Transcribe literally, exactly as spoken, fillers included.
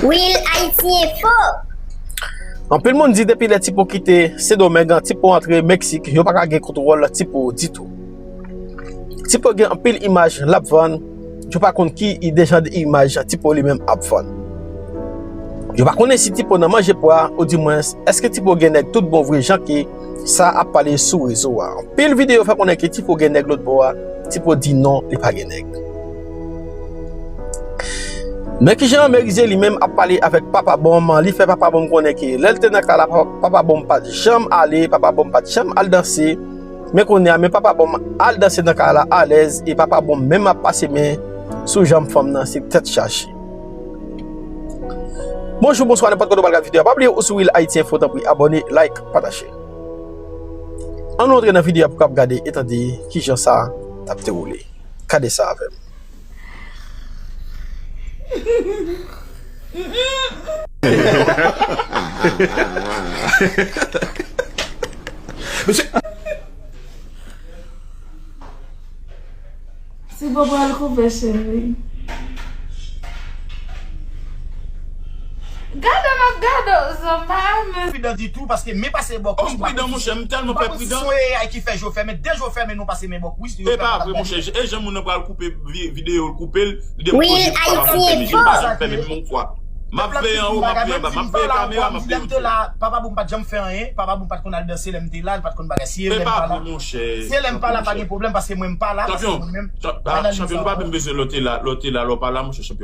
Real Haiti Info. Anpil moun di depi lè Tipo kite Sendomeng, Tipo antre Meksik, yo pa ka gen kontwòl Tipo ditou. Tipo gen anpil imaj l ap vann, yo pa konn ki ide jan de imaj Tipo li menm ap vann. Yo pa konnen si Tipo nan manje pwa, oudimwens, èske Tipo gen nèg tout bon vre jan ke sa ap pale sou rezo a. Anpil videyo fè konnen ke Tipo gen nèg lòt bò a, Tipo di non, li pa gen nèg. Men kijan Merize li menm ap pale avèk Papa Bonm, li fè Papa Bonm konnen ke lè l te nan kay la, Papa, Papa Bonm pa t janm ale, Papa Bonm pa t janm al danse. Men kounye a, men Papa Bonm al danse nan kay la alèz, e Papa Bonm menm ap pase men sou janm fanm nan, se tèt chaje. Bonjou, bonswa, nenpòt kote w pral gade videyo a. Pa bliye ou sou Real Haiti Info, tanpri abòne, like, pataje. Ann nou antre nan videyo a pou w kab gade e tande kijan sa t ap dewoule. Gade sa avè m. Mesye. Tipo pral koupe, cheri. Gade m ap gade w, zanmi m. Pridan ditou, paske men pase bòk. Oh, m pridan, monchè, m tèlman pè pridan. Se yon A I ki fè je w fèmen, de je w fèmen, nou pase men bòk, wi. E pa vre, monchè, e jan moun nan pral koupe vi-, videyo, l koupe l, li depoze l, pa fèmen, je pa janm fèmen, menm yon fwa. M ap veye anwo, m ap veye anba, m ap veye kamera, m ap veye tout. Papa Bonm pa t janm fè anyen, Papa Bonm pa t konn al danse lè m te la, li pa t konn bagay. Si e lè m pa la, si e lè m pa la, pa gen pwoblèm, paske mwen m pa la, paske mwen menm, chanpyon, nou pa menm bezwen lè w te la, lè w te la, lè w pa la, monchè, chanpyon.